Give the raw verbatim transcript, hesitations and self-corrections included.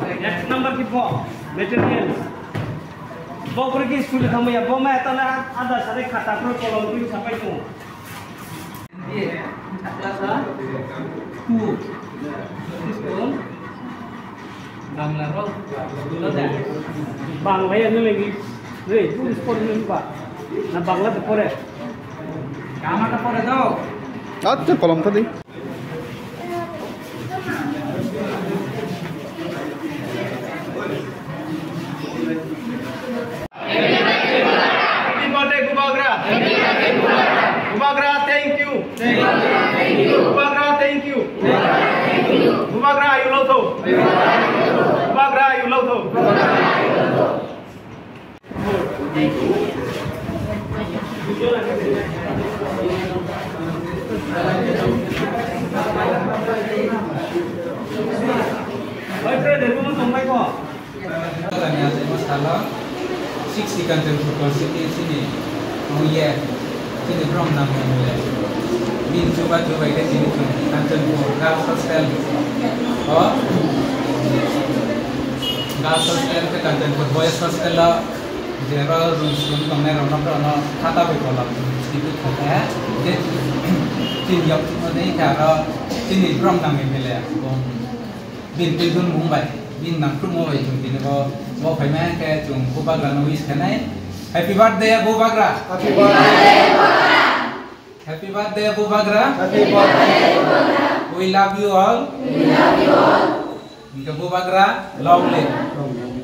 Ek number ki bo material. Bo pore ki school thamaya bo ma tana ada sare khata pro kolom tu sapai tu. Class two. School. Bangla ro. Bangla ya nile ni. Re, tu school ni ba. Na Bangla te pore. Kama ta pore do. Acha kolom ta di. Happy birthday, Bubagra. Bubagra, thank you. Bubagra, thank you. Bubagra, you love to. Bubagra, you love to. Salo sixty Kanchanpur constituency ni wngye chini brom nang M L A. Bini chubachu bai khe chini chwng Kanchanpur Girls Hostel o, Girls Hostel khe Kanchanpur Boys Hostel o je ro room swrwng tongnai rok no bono khata bai kolam twi thangkhe je chini yok chukmani khe aro chini brom nang M L A bo. Bini twi dun mung bai, bini nangkukmung bai chwng tini bo, bo phaima khe chwng Bubagra no wish khainai. Happy birthday, Bubagra! Happy birthday, Bubagra! Happy birthday, Bubagra! We love you all. We love you all. Hingke Bubagra, long live.